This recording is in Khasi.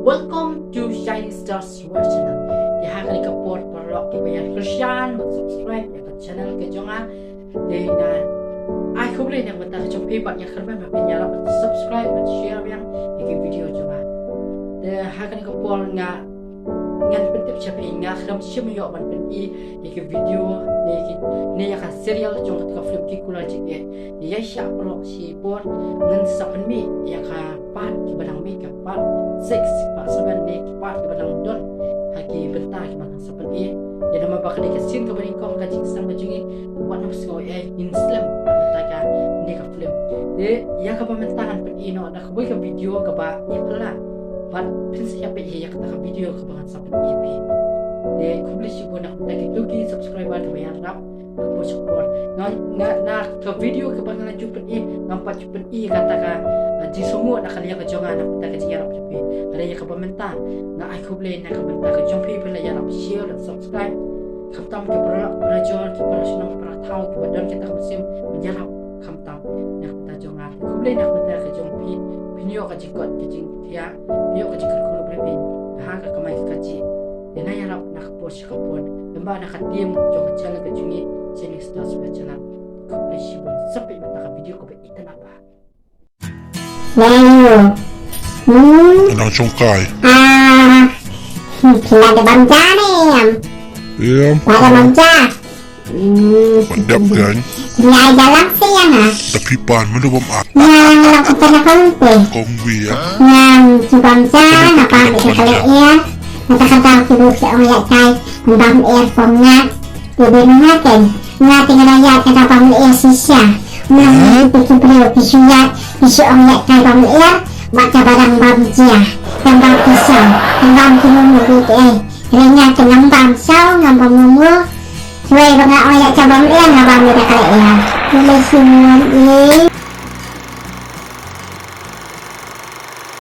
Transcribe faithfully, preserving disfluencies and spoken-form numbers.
Welcome to Shining Stars World Channel. Te ha kane ka por paralok kiba ïa kyrshan bad subscribe ïa ka channel ka jong nga. Te nga ai khublei na ka bynta ka jong phi bad nga kyrmen ba phin ïarap subscribe bad share ïa ki video jong nga. Te ha kane ka por nga ngan pyntip sha phi, nga khlem shym ïoh ban pyni ïa ki video ne ki ne ïa ka serial jong ka film Ki Kular Jingeh. Ïa sha paralok shipor ngan sa pynmih ïa ka part kiba dang mih, ka part six, part seven ne ki part kiba dang don ha ki bynta kiba dang sa pyni. Ïa namar ba ka dei ka sien kaba nyngkong ka jingsneng ka jong ngi, wat nym sngew ei ngin slem bynta kane ka film. Te ïa kaba mynta ngan pyni noh da kawei ka video kaba i phylla bad phin sa ïa peit ïa kata ka video kaba ngan sa pyni ïa phi. Te khublei shibun na ka bynta kito ki subscriber kiba ïarap. Nga, nga, na ka video kaba nga la ju pyni, ngam pat ju pyni kata ka, ah, jingsngewnguh na ka liang ka jong nga na ka bynta ka jingïarap jong phi. Hynrei ïa kaba mynta nga ai khublei na ka bynta ka jong phi ba la ïarap share dan subscribe. Khamtam ki para, para jor, ki para shnong, ki para thaw kiba don kita ka mynsiem ban ïarap, khamtam na ka bynta jong nga. Khublei na ka bynta ka jong phi. Phin ïoh ka jingkot ka jingkhiah, phin ïoh ka jingkyrkhu ruh phi ha ka kamai ka kajih. Te nang ïarap na ka por sha ka por. Lyngba na ka team jong ka channel ka jong ngi, Shining Stars World Channel. Khublei shibun, sa peit mynta ka video kaba itynnad bha. Leo. Hmm. Nang Shongkai. Ah. Hmm, phi la dep bam ja ne em? Em. La dep bam ja. Hmm. Ban dep kan. Ngai dalam siang ah. Tapi pan menu bam ah. Nang la kata na kong pe. Kong wi ah. Nang ju bam ja na pa me ka le ya. Kata kata ki bu se ong ya tai. Bam er pom ngat. Te dei ma nga ken, nga te nga la ïaid ka da bam lyer shisha. Nga te ki briew ki shu ïaid, ki shu ong ïaid ka bam lyer, bad ka ba dang bam jia, dang bam ki saw, dang bam ki mumu ki te eh. Hynrei nga te ngam bam saw, ngam bam mumu. Wei ba nga ong ïaid ka bam lyer, nga bam ïa da ka lyer. Khublei shibun ïa.